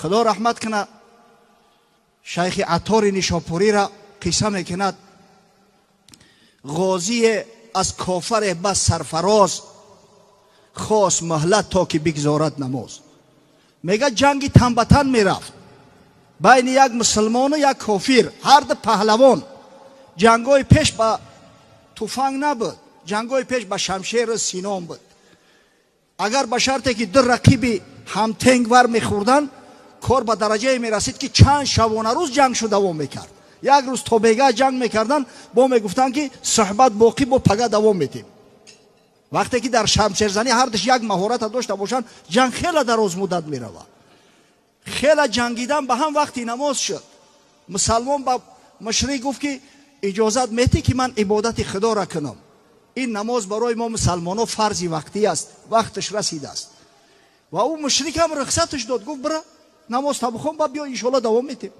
Худо раҳмат кунад шайхи Аттори Нишопуриро, қисса мекунад: ғозие аз кофаре бас сарфароз хост муҳлат, то ки бигзорад намоз. Мега, ҷанги тан ба тан мерафт байни як мусулмону як кофир, ҳарду паҳлавон. Ҷангҳои пеш ба туфанг набуд, ҷангҳои пеш ба шамшеру синон буд. Агар ба шарте ки ду рақиби ҳамтенг вар мехӯрданд, кор ба дараҷае мерасид, ки чанд шабона рӯз ҷанг шу давом мекард. Як рӯз то бегаҳ ҷанг мекарданд, бо мегуфтанд, ки суҳбат боқӣ, бо пага давом метем. Вақте ки дар шамшерзанӣ ҳардуш як маҳората дошта бошанд, ҷанг хеле дарозмуддат меравад. Хеле ҷангидан, ба ҳам вақти намоз шуд. Мусалмон ба мушрик гуфт, ки иҷозат метӣ, ки ман ибодати худоро кунам? Ин намоз барои мо мусалмонҳо фарзи вақтӣ аст, вақташ расидааст. Ва ӯ мушрик ҳам рухсаташ дод, гуфт: «Бира, намоз та бихон, ба биё, иншоалло давом метем».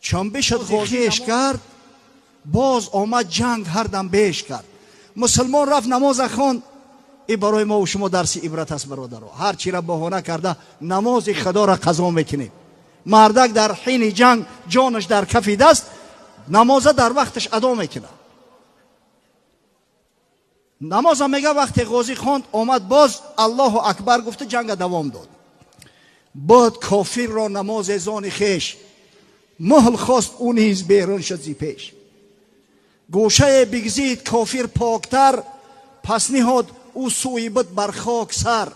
Чун бишуд, хеш кард, боз омад, ҷанг ҳардам беш кард. Мусулмон рафт, намоза хонд. И барои мо шумо дарси ибрат аст, бародаро. Ҳар чиро баҳона карда, намози худоро қазо мекунем. Мардак дар ҳини ҷанг, ҷонаш дар кафи даст, намоза дар вақташ адо мекунад. Намоза, мега, вақте ғозӣ хонд, омад, боз «Аллоҳу акбар» гуфта, ҷанга давом дод. Буд кофирро намозе зони хеш, муҳл хост, ӯ низ берун шуд зи пеш. Гӯшае бигзид кофир поктар, пас ниҳод ӯ сӯи буд бар хок сар.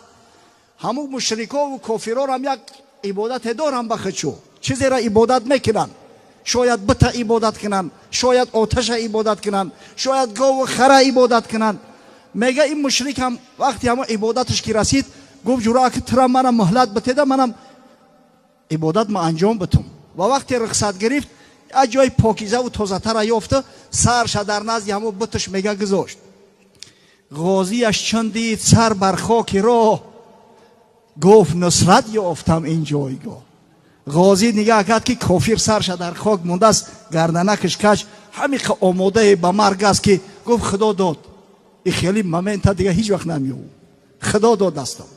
Ҳамун мушрикову кофирорам як ибодате дорам ба хичу, чизеро ибодат мекунанд. Шояд бита ибодат кунанд, шояд оташа ибодат кунанд, шояд гову хара ибодат кунанд. Мега, ин мушрикам вақти ҳамон ибодаташ ки расид, гуфт: «Ҷура, ки тура манам муҳлат битеда, манам ибодат ма анҷом битум». Ва вақте рухсат гирифт, як ҷои покизаву тозатара ёфта, сарша дар назди ҳамон буташ, мега, гузошт. Ғозияш чун дид сар бар хоки роҳ, гуфт: «Нусрат ёфтам ин ҷойгоҳ». Ғозӣ нигаҳ кард, ки кофир сарша дар хок мондааст, гарданакаш кач, ҳамиқа омодае ба марг аст, ки гуфт: «Худо дод, и хеле момента дига ҳеҷ вақт намеёб, худо дод дастам».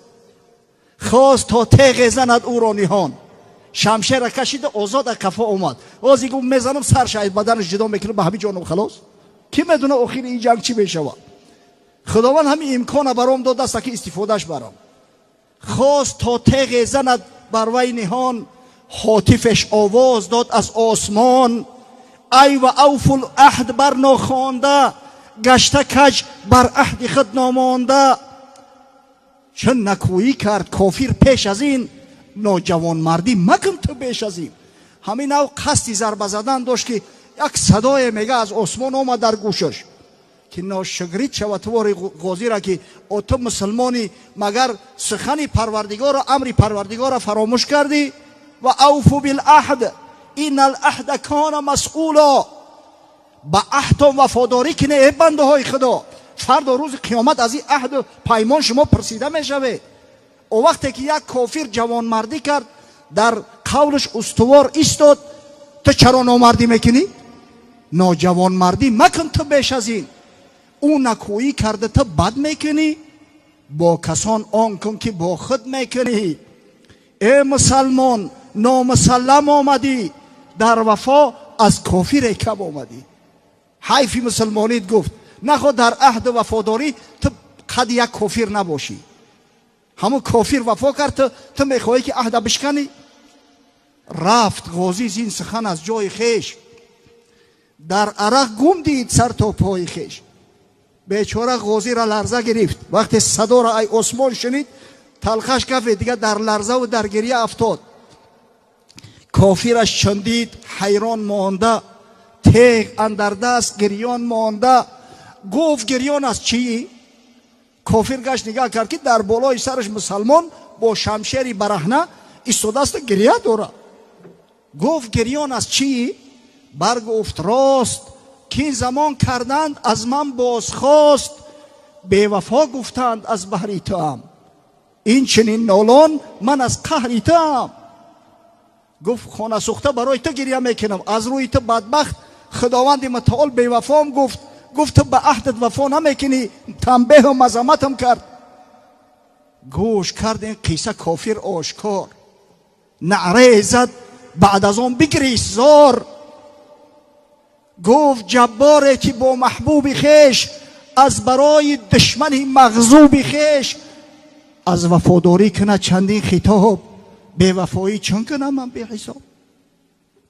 Хост то теғе занад ӯро ниҳон, шамшера кашида, озод аз қафо омад. Ғозӣ гуфт: «Мезанам, сарша аз баданаш ҷудо мекунам, ба ҳамин ҷоном халос. Кӣ медона, охири ин ҷанг чӣ мешавад? Худованд ҳамин имкона баром додааст, ки истифодааш барам». Хост то теғе занад бар вай ниҳон, ҳотифеш овоз дод аз осмон: «Ай ва авфул аҳд бар нохонда, гашта каҷ, бар аҳди худ номонда. Чун накӯӣ кард кофир пеш аз ин, ноҷавонмардӣ макун ту беш аз ин». Ҳамин ав қасди зарба задан дошт, ки як садое, мега, аз осмон омад дар гӯшаш, ки ношукрит шавад тувори ғозира, ки о, ту мусулмонӣ, магар сухани Парвардигоро, амри Парвардигорро фаромӯш кардӣ? Ва авфу билаҳд инна алаҳда кона масъуло. Ба аҳдтон вафодорӣ кине, э бандаҳои Худо, фардо рӯзи қиёмат аз ин аҳду паймон шумо пурсида мешавед. О, вақте ки як кофир ҷавонмардӣ кард, дар қавлаш устувор истод, ту чаро номардӣ мекунӣ? Ноҷавонмардӣ макун ту беш аз ин. Ӯ накӯӣ карда, ту бад мекунӣ, бо касон он кун, ки бо худ мекунӣ. Э мусалмон, номусаллам омадӣ, дар вафо аз кофире кам омадӣ. Ҳайфи мусулмонит, гуфт, нахо дар аҳду вафодорӣ ту қади як кофир набошӣ. Ҳамун кофир вафо кард, ту мехоҳӣ, ки аҳда бишканӣ. Рафт ғозӣ зин сухан аз ҷои хеш, дар арақ гум дид сар то пои хеш. Бечора ғозиро ларза гирифт, вақте садоро ай осмон шунид, талхаш кафе, дига дар ларзаву дар гирья афтод. Кофираш чун дид, ҳайрон монда, теғ андар даст, гирён монда, гуфт: «Гирён аз чӣ?» Кофир гашт, нигаҳ кард, ки дар болои сараш мусалмон бо шамшери бараҳна истодааст, гирья дорад. Гуфт: «Гирён аз чӣ?» Баргуфт: «Рост, ки замон карданд аз ман бозхост, бевафо гуфтанд аз баҳри туам, ин чунин нолон ман аз қаҳри туам». Гуфт: «Хонасӯхта, барои ту гирья мекунам, аз рӯи ту бадбахт Худованди мутаол бевафом гуфт, гуфт: «Ту ба аҳдат вафо намекунӣ», танбеҳу мазамматам кард». Гӯш кард ин қисса кофир ошкор. Наъре зад, баъд аз он бигирист зор. Гуфт: ҷабборе ки бо маҳбуби хеш аз барои душмани мағзуби хеш аз вафодорӣ кунад чандин хитоб, бевафоӣ чун кунам ман беҳисоб.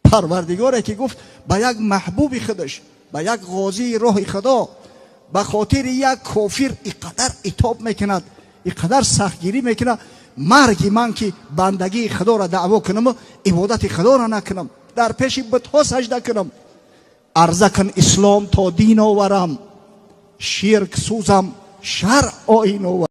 Парвардигоре ки гуфт ба як маҳбуби худаш, ба як ғозии роҳи Худо, ба хотири як кофир иқадар итоб мекунад, иқадар сахтгирӣ мекунад, марги ман ки бандагии Худоро даъво кунаму ибодати Худоро накунам, дар пеши бутҳо сажда кунам. Арза кун ислом то дин оварам, ширк сӯзам, шаръ оин оварам.